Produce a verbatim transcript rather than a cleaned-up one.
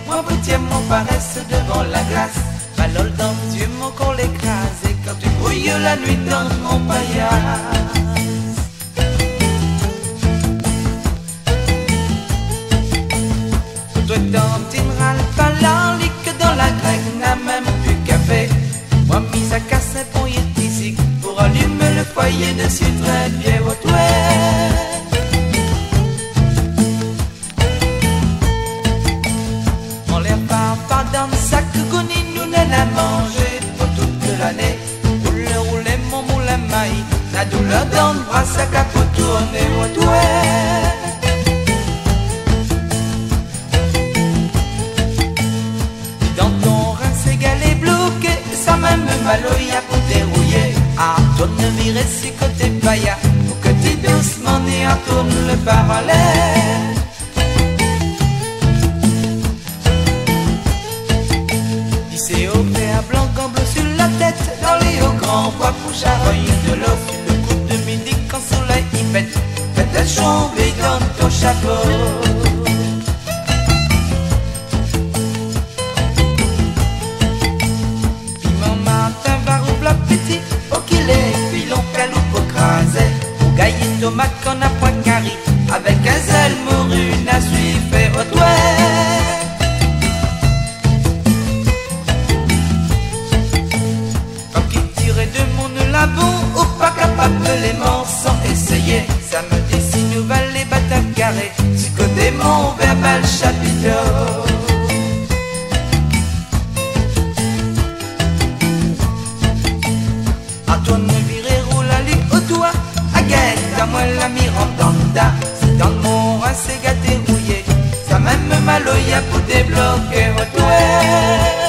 Moin pou tir mon parès dovan la glas. Balol dan zié, mon kor lé krazé, kan i brouy la nuit dan mon payas. Toi, tantine, ral pa la lik dan la grèg, na mèm pi kafé. Moin mi sa kas in ponyé tizik pou alim lo foiyé dsi trèt vié otoué. Anlèr pa, pa dan sak gouni, nou néna manzé pou tout lané. Roulé, roulé, mon moulin may, la doulèr dan bra, sa ka pou tourné otoué. Dan ton rin, sé galé bloké, sa mèm maloya pou dérouyé. Artourn viré si koté baya, pou ke ti dousman ni artourn lo paralèl. Li sé o fèr blan, kan blo si la tèt, dan lé o gran boi pou charoy dolo. Si lo kou de midi, kan solèy i pèt, fé tèt shonbé dan ton shapo. Piman martin, varou, bla piti, o kilé, pilon, kalou, po krazé, rougay tomat, kan na poin kari, avèk in zèl mori, na sui fé otoué. Kom ki tiré de mon labou, ou pa kapab lé manz san éséyé. Samdi si nou va lé bat a karé, si koté mon vèrbal shapito. Artourn viré, roul ali otoué, agèt amoin la Miranda. Si dan mon rin sé gaté rouyé, sa mèm maloya pou débloké otoué.